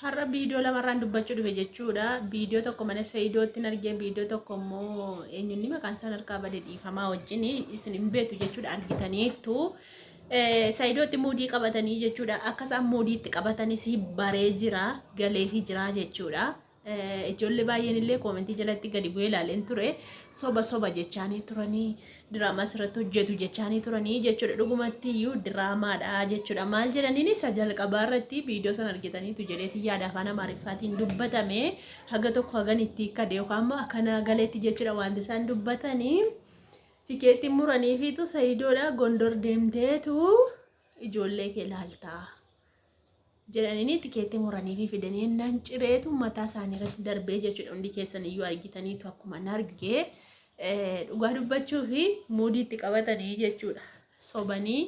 Har'a viidiyoo lamarraan dubbachuu dhufe jechuudha. Viidiyoo tokko mana Sa'idoottin argee viidiyoo tokko immoo eenyunni maqaan isaan harkaa bade dhiifamaa wajjin isin hin beektu jechuudha argitaniittu. Sa'idootti muudii qabatanii jechuudha. Akka isaan muudii itti qabatanis baree jira galeefii jira jechuudha. Ijoollee baay'een illee koomentii jalatti gadi bu'ee ilaaleen ture. Soba soba jechaanii turanii diraamaa asirratti hojjetu jechaanii turanii jechuudha. Dhugumatti iyyuu diraamaadha jechuudha. Maal jedhaniin isa jalqabaa irratti viidiyoo sana argitaniitu jedheeti yaada afaan Amaariffaatiin dubbatame haga tokko hagan itti hiikkade yookaan immoo akkana galeetti jechuudha wanti isaan dubbatanii tikeettii muraniifiitu Sayidoodha Gondor deemteetu ijoollee kee laaltaa. Jedhaniini tikeetti muraniifi fidanii ennaan cireetu mataa isaanii irratti darbee jechuudha. Hundi keessan iyyuu argitaniitu akkuma hin argee dhugaa dubbachuu fi muudii itti qabatanii jechuudha. Sobanii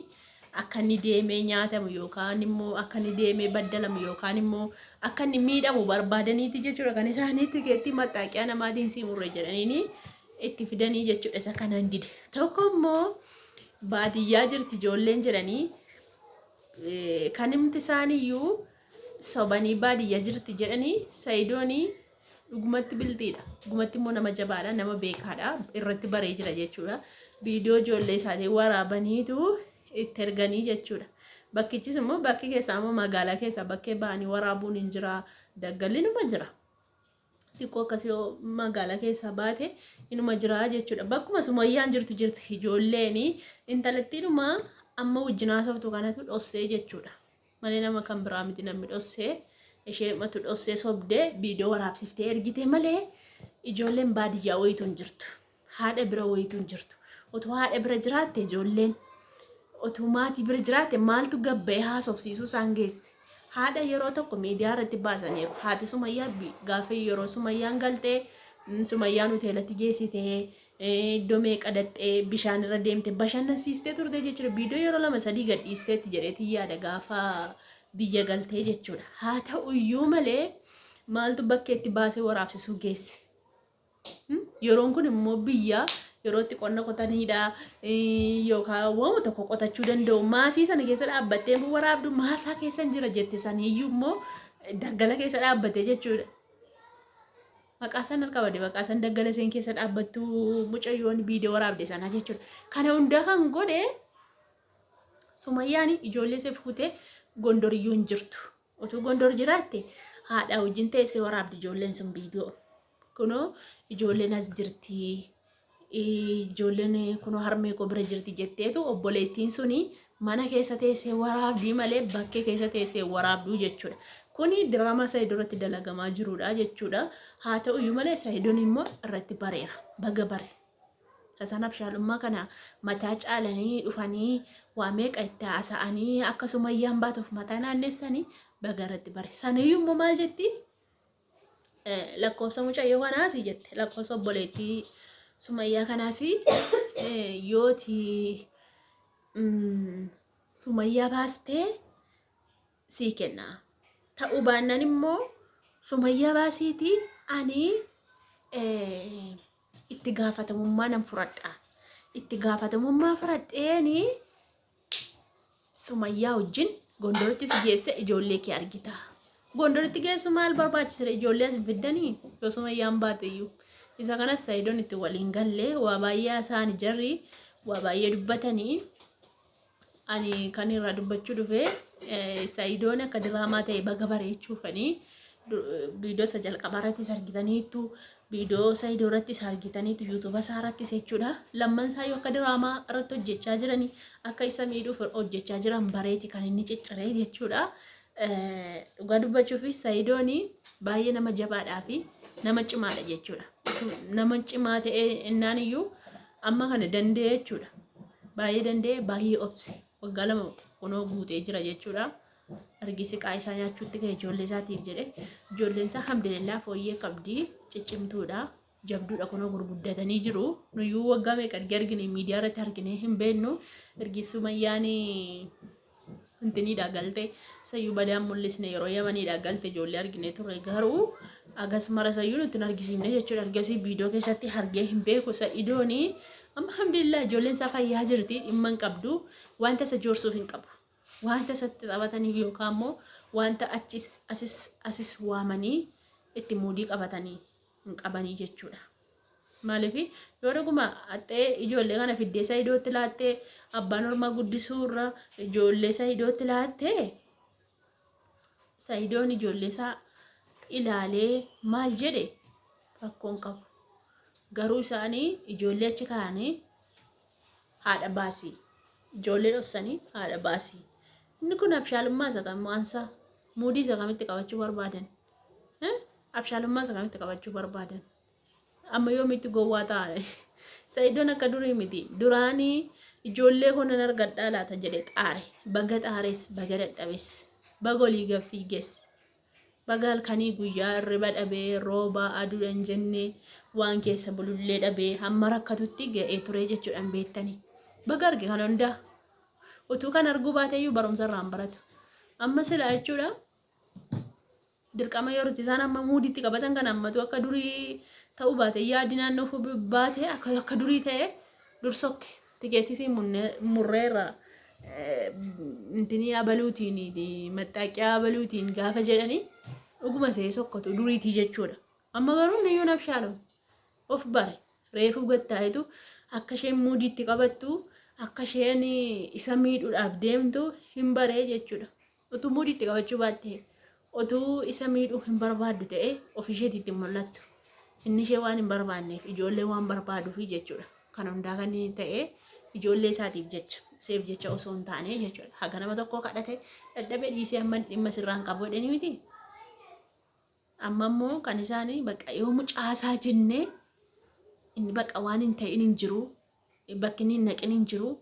akka inni deemee nyaatamu yookaan immoo akka inni deemee baddalamu yookaan immoo akka inni miidhamu barbaadaniiti jechuudha. Kan isaanii tikeettii maxxaaqiyaa namaatiin sii murre jedhaniini itti fidanii jechuudha. Isa kanan dide. Tokko immoo baadiyyaa jirti ijoolleen jedhanii Kanimti isaaniiyyuu sobanii baadiyya jirti jedhanii Sayidooni dhugumatti bilxiidha. Dhugumatti immoo nama jabaadha, nama beekaadha. Irratti baree jira jechuudha. Viidiyoo ijoollee isaatii waraabaniitu itti erganii jechuudha. Bakkichis immoo bakki keessaa immoo magaalaa keessaa bakkee ba'anii waraabuun hin jira. Daggalli numa jira. Xiqqoo akkas yoo magaalaa keessaa baate inuma jira jechuudha. Bakkuma Sumayyaan jirtu jirti ijoolleen intalattiidhuma amma wajjin haasoftu kanatu dhossee jechuudha. Malee nama kan biraa miti namni dhossee isheematu dhossee sobdee viidiyoo waraabsiftee ergite malee ijoolleen baadiyyaa wayitu hin jirtu. Haadha bira wayitu hin jirtu. Otoo haadha bira jiraatte ijoolleen otoo maatii bira jiraatte maaltu gabba'ee haasofsiisuu isaan geesse. Haadha yeroo tokko miidiyaa irratti baasaniiru. Haati Sumayyaa gaafa yeroo Sumayyaan galtee Sumayyaan hoteelatti geessitee iddoo meeqa dhaxxee bishaan irra deemte bashannansiistee turte jechuudha. Viidiyoo yeroo lama sadii gadhiisteetti jedheetiin yaada gaafa biyya galtee jechuudha. Haa ta'u iyyuu malee maaltu bakkeetti baasee waraabsisuu geesse? Yeroon kun immoo biyya yeroo itti qonna qotaniidha yookaan waanuma tokko qotachuu danda'u. Maasii sana keessa dhaabbattee immoo waraabdu maasaa keessa jira jette saniyyuu immoo daggala keessa dhaabbattee jechuudha. Maqaa san harka bade maqaa san daggala isheen keessa dhaabbattu mucayyoon viidiyoo waraabde sana jechuudha. Kana hundaa kan godhe Sumayyaan ijoollee ishee fuutee Gondoriyyuu hin jirtu. Utuu Gondor jiraatte haadhaa wajjin teessee waraabdi ijoolleen sun viidiyoo. Kunoo ijoolleen as jirti. Ijoolleen kunoo harmee koo bira jirti jetteetu obboleettiin suni mana keessa teessee waraabdii malee bakkee keessa teessee waraabduu jechuudha. Kuni diraamaa Saayidoo irratti dalagamaa jirudha jechuudha. Haa ta'uyyuu malee Saayidoon immoo irratti bareera. Baga bare. Isaan abshaalummaa kana mataa caalanii dhufanii waa meeqa itti haasa'anii akka sumayyaan baatuuf mataa naannessanii baga irratti bare. Saniyyuu immoo maal jetti? Lakkoofsa mucayyoo kanaas jette. Lakkoofsa obboleettii sumayyaa kanaas yooti sumayyaa baastee sii kenna. Ta'uu baannaan immoo sumayyaa baasiitii ani itti gaafatamummaa nan furadha. Itti gaafatamummaa furadheeni Sumayyaa wajjin Gondoritti si geesse ijoollee kee argita. Gondoritti geessu maal barbaachisre ijoollee as hin fiddanii yoo Sumayyaan baate iyyuu. Isa kanas Sayidoon itti waliin galle waa baay'ee haasa'ani jarri waa baay'ee dubbatanii ani kan irraa dubbachuu dhufe Sayidoon akka diraamaa ta'e baga bareechuufanii viidiyoo isa jalqabaa irrattis argitaniittu viidiyoo Sayidoo irrattis argitaniittu yuutuuba isaa irrattis jechuudha. Lamman isaa yoo akka diraamaa irratti hojjechaa jiranii akka isa miidhuuf hojjechaa jiran bareeti kan inni cicciree jechuudha. Dhugaa dubbachuuf Sayidoon baay'ee nama jabaadhaa fi nama cimaadha jechuudha. Nama cimaa ta'ee innaan iyyuu amma kana danda'e jechuudha. Baay'ee danda'e baay'ee obse. Waggaa 2 kunoo guutee jira jechuudha. Argi siqaa isaa nyaachuutti ka'e ijoollee isaatiif jedhe. Ijoolleen isaa alhamdulillah fooyyee qabdi. Ciccimtuudha. Jabduudha kunoo gurguddatanii jiru. Nuyyuu waggaa meeqa ergi argine miidiyaa irratti argine hin beeknu. Ergi Sumayyaan intiniidhaa galte sayyuu badaan mul'isne yeroo Yamaniidhaa galte ijoollee argine turre garuu agas mara sayyuu nutti hin argisiifne jechuudha. Ergasii viidiyoo keessatti argee hin beeku Sa'idooni. Amma alhamdulillah ijoolleen isaa fayyaa jirti dhimma hin qabdu wanta isa joorsuuf hin qabu. Wanta isatti taphataniif yookaan immoo Wanta achis asis asis waamanii itti muudii qabatanii hin qabanii jechuudha. Maaliif yoo dhuguma haxxee ijoollee kana fiddee Sa'idootti laattee abbaan ormaa guddisuu irra ijoollee Sa'idootti laattee Sa'idoon ijoollee isaa ilaalee maal jedhe rakkoon qabu. Garuu isaanii ijoollee achi kaa'anii haadha baasii. Ijoollee dhossanii haadha baasii. Inni kun abshaalummaa isa kam waansaa muudii isa kamitti qabachuu barbaadan? Abshaalummaa isa kamitti qabachuu barbaadan? Amma yoomitti gowwaa ta'a? Sa'idoon akka durii miti. Duraanii ijoollee koo nan argadhaa laata jedhe xaare. Baga xaares, baga dadhabes, baga olii gad fiiges. Baga halkanii guyyaa hirriba dhabee, rooba aduudha hin jenne, waan keessa bulullee dhabee hamma rakkatutti ga'ee ture jechuudhaan beektanii. Baga arge kana hundaa. Utuu kan arguu baateeyyuu barumsa irraa hin baratu. Amma silaa jechuudha dirqama yeroo isaan amma muudiitti qabatan kana ammatu akka durii ta'uu baate yaadi naannoo ofii baate akka durii ta'e dur sokke tikeetii murreerra intinii abaluutiin maxxaaqiyaa abaluutiin gaafa jedhanii dhuguma see sokkatu duriitii jechuudha. Amma garuu niyyuu nabshaalom of bare reefuu gattaa'itu akka isheen muudiitti qabattu akka isheen isa miidhuudhaaf deemtu hin baree jechuudha. Utuu muudiitti qabachuu baatte utuu isa miidhuu hin barbaaddu ta'e of isheetitti hin mul'attu. Inni ishee waan hin barbaanneef ijoollee waan barbaaduufi jechuudha. Kan hundaa kan inni ta'e ijoollee isaatiif jecha seef jecha osoo hin taane jechuudha. Haga nama tokkoo kadhate dadhabe dhiisee amma dhimma sirraan qabu jedhanii miti. Amma immoo kan isaanii bakka yoo mucaasaa jennee inni bakka waan hin ta'in hin jiru bakki inni hin naqin hin jiru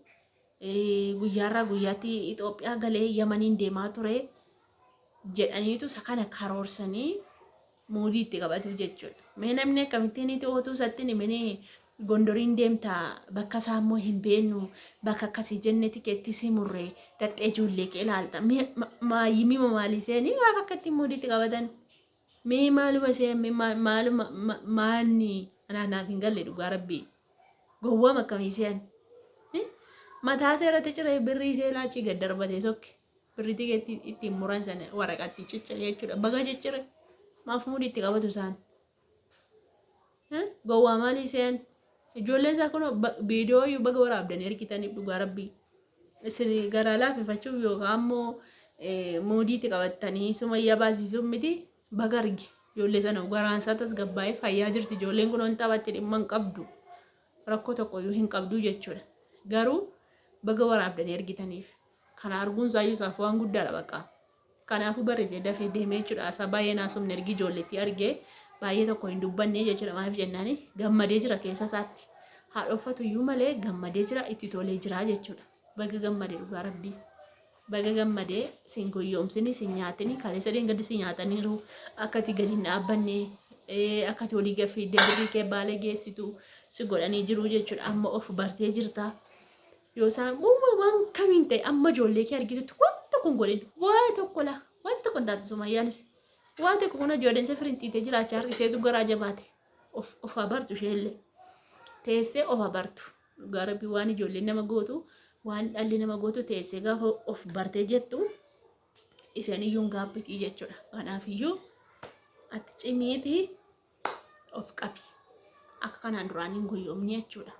guyyaarraa guyyaatti Itoophiyaa galee Yamaniin deemaa ture jedhaniitu isa kana karoorsanii muudii itti qabatu jechuudha. Mee namni akkamittiin itti otuu isatti hin himini Gondoriin deemta bakka isaa immoo hin beeknu bakka akkasii jenne tikeettii si murre dhaqxee ijoollee kee ilaalta. Mee maayyimii maalii seenii gaafa akka ittiin muudii itti qabatan. Mee maaluma seen mee maaluma maanni anaa naaf hin galle dhugaa rabbii. Gowwaam akkamii seen. Mataa isaa irratti ciree birrii ishee laachii gad darbatee sokke. Birrii tikeettii ittiin muran sana waraqatti ciccire jechuudha. Baga ciccire. Maaf muudii itti qabatu isaan. Gowwaa maalii seen. Ijoolleen isaa kun viidiyoo iyyuu baga waraabdanii ergitaniif dhugaa rabbii. Isin garaa laaffifachuuf yookaan immoo muudiitti qabattanii sumayyaa baasisuuf miti baga arge. Ijoollee sana garaan isaa tasgabbaa'ee fayyaa jirti. Ijoolleen kun wanta taphatti dhimma hin qabdu. Rakkoo tokko iyyuu hin qabdu jechuudha. Garuu baga waraabdanii ergitaniif. Kana arguun isaayyuu isaaf waan guddaadha bakka. Kanaafuu barreessee dafee deemee jechuudha. Haasaa baay'ee naasofne ergi ijoolleetti argee baay'ee tokko hin dubbanne jechuudha. Maaliif jennaani gammadee jira keessa isaatti. Haa dhoffatu iyyuu malee gammadee jira itti tolee jira jechuudha. Baga gammade dhugaa rabbii. Baga gammadee sin goyyoomsini sin nyaatini kaleessa dheengaddi si nyaataniiru akkati gadi hin dhaabbanne akkati olii gad fiiddee birrii kee baalee geessitu si godhanii jiru jechuudha. Amma of bartee jirta. Yoo isaan uuma waan kamiin ta'e amma ijoollee kee argitutti waan tokko hin godhin waa tokko laa waan tokko hin taatu sumayyaanis waa tokko kun ijoolleen isa firinxiitee jiraachaa jirti isheetu garaa jabaate of of haa bartu isheellee teessee of haa bartu dhugaa rabbii waan ijoolleen nama gootu waan dhalli nama gootu teessee gaafa of bartee jettu isheen iyyuu hin gaabbitii jechuudha kanaaf iyyuu ati cimiitii of qabi akka kanaan duraan hin goyyomne jechuudha.